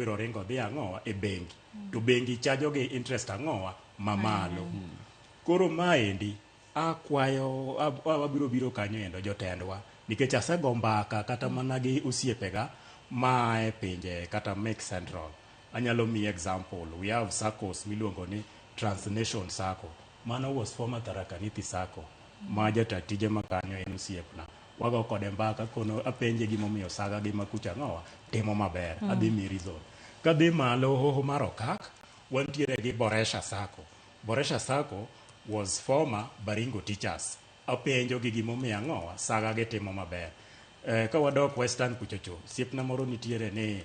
obiro ringo dhi ang'owa e bengi. To bengi chajo gi interest ang'owa mamalo. Koro maendi akwayo wabiro biro kanyo endo jotendwa nikech asego mbaka kata mana gi osiepega maa e pinje kata mek Central. Anyalo miyi example, we have SACCOs miluongo ni Transnation SACCO. Mano was former Tharaka Nithi SACCO ma jata tije ma kanyo en osiepna. Wago kode mbaka kono apenje gimomiyo saga gi makucha ang'owa timo maber. Adhi miyi reason. Kadhi malo hoho mar Okak, wantiere gi Boresha SACCO. Boresha SACCO was former Baringo Teachers. Apenjo gi gimomiyo ang'owa saga gi timo maber. Ka wadok Western kuchocho, osiepna moro nitiere ni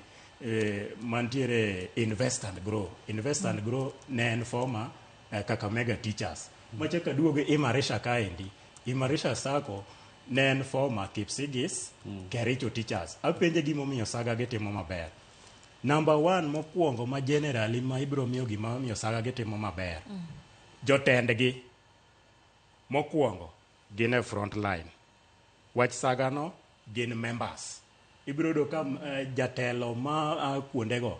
mantiere Invest and Grow. Invest and Grow ne en former Kakamega Teachers. Machak aduogo Imarisha kaendi, Imarisha SACCO ne en former Kipsigis Kericho Teachers. Apenje gimomiyo saga gi timo maber. Number one mokwongo ma generally ma ibiro miyo gima omiyo saga gi timo maber. Jotendgi mokwongo gin e front line. Wach saga no gin members. Ibiro yudo ka jatelo ma a kuondego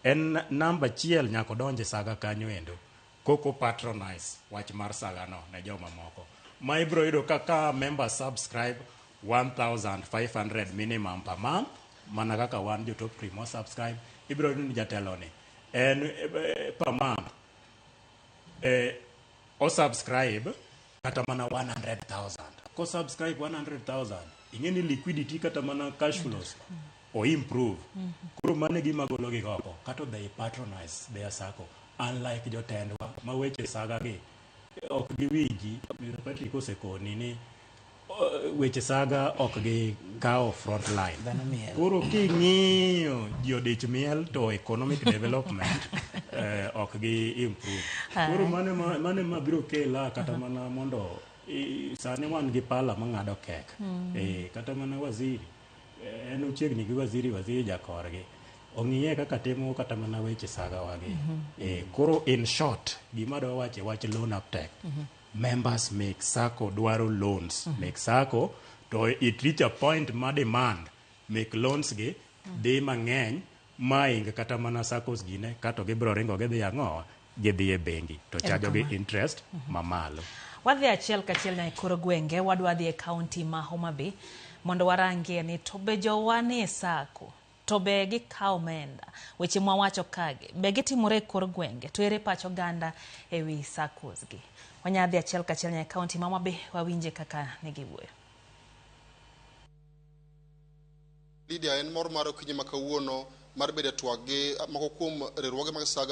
en namba achiel nyaka odonj e saga kanyo endo koko patronize wach mar saga no ne joma moko. Ma ibiro yudo ka ka members subscribe 1500 minimum per month mana kaka wan jo Top Cream wa subscribe ibiro yudo ni jatelo ni en per month o subscribe kata mana 100,000. Ko subscribe 100,000 ing'e ni liquidity kata mana cash flows o improve. Koro mano e gima golo gi oko kato they patronize their SACCO unlike jotendwa ma weche saga gi ok giwinji. Mr. Patrick osekoni ni weche saga ok gi kawo front line. Dhano miel. Koro king'iyo ji odich miel to economic development ok gi improve. Koro mano ema biro kela kata mana mondo sani wan gi pala mang'ado kek. Kata mana waziri en ochiegni gi waziri, waziri jakorgi. Ong'iye kaka timo kata mana weche saga wagi. Koro in short, gima adwa wacho e wach loan uptake. Members mek SACCO dwaro loans mek SACCO to it reach a point ma demand mek loans gi dhi mang'eny maing kata mana SACCOs gine kato gibiro ringo gidhi ang'owa gidhi e bengi to chajo gi interest mamalo. Wadhi achiel kachiel nyaka e kor gwenge, wadwa dhi e kaunti ma Homa Bay mondo warangie ni to be jowa nie SACCO to be gikawo omenda, weche mwawacho kagi be gitimore e kor gwenge to ere pach oganda e wi SACCOs gi. Wanya dhi achiel kachiel nyaka e kaunti ma Homa Bay wawinje kaka ne giwuoyo. Lydia, en mor mar okinyi ma kawuono mar bedo e twak gi moko kuom riwruoge mag saga.